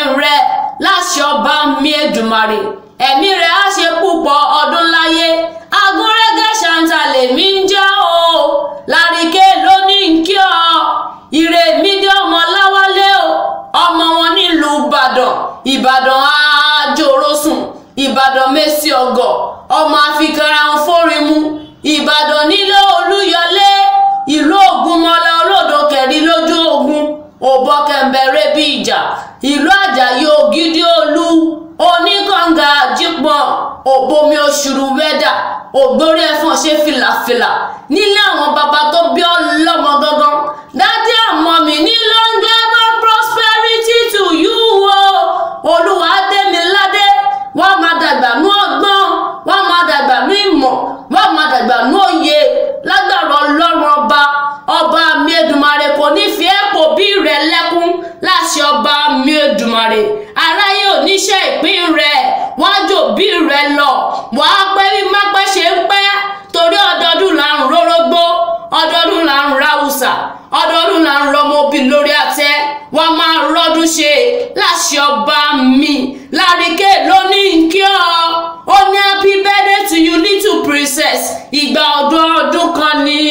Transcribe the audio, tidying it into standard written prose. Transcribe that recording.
Ìpín rẹ̀ láṣẹ ọba mi Èdùmàrè. Ẹ̀mí rẹ̀ á ṣe púpọ̀ ọdún láyé. Agúnrégé ṣàǹtà lèmi ń jẹ́ o. Láríkè ló ní kí ọ. Ire mi dé ọmọ Láwálé o. Ọmọ wọn nílùú Ìbàdàn. Ìbàdàn àjòrò sùn. Ìbàdàn mẹ́sì ọgọ̀. Ọmọ àfikàrà ń fórin mu. Ìbàdàn nílé Olúyọlé. Ìlú Ògúnmọ́lá olódò kẹ̀rí lójú ogun. Òbọ̀ kẹ̀mbẹ̀rẹ̀ bí ìjà. Ìlú Àjàyí ògidì olú. Oníkànga àjípọ̀n. Òbomi òṣùrù wẹ́dà. Ògbórí ẹ̀fọn ṣe fìlàfìlà. Nílé àwọn bàbá tó bí ọlọ́mọ gangan. Daddy and mummy ní long life and prosperity to you o. Olúwa dé mi ládé. Wọ́n máa dàgbà nú ọgbọ́n. Wọ́n máa dàgbà nú ìmọ̀. Wọ́n máa dàgbà nú òye. Lágbára Ọlọ́run ọba. Ọba mi Èdùmàrè kò ní fi ẹ́ pò bí rẹ̀ lẹ́kún. Láṣẹ ọba mi Èdùmàrè. Aráyé ò níṣẹ́ ìpín rẹ̀. Wọ́n á jò bí rẹ̀ lọ. Wàá pẹ́ bí mápẹ́ ṣe ń pẹ́. Torí ọdọọdún là ń rórógbó. Ọdọọdún là ń ráwùsà. Ọdọọdún là ń rọmọ obì lórí àtẹ. Wọ́n máa rọ́dún ṣe láṣẹ ọba mi. Láríkè ló ní kí ọ. Ó ní happy birthday to you, little princess. Ìgbà ọdún ọdún kan ni.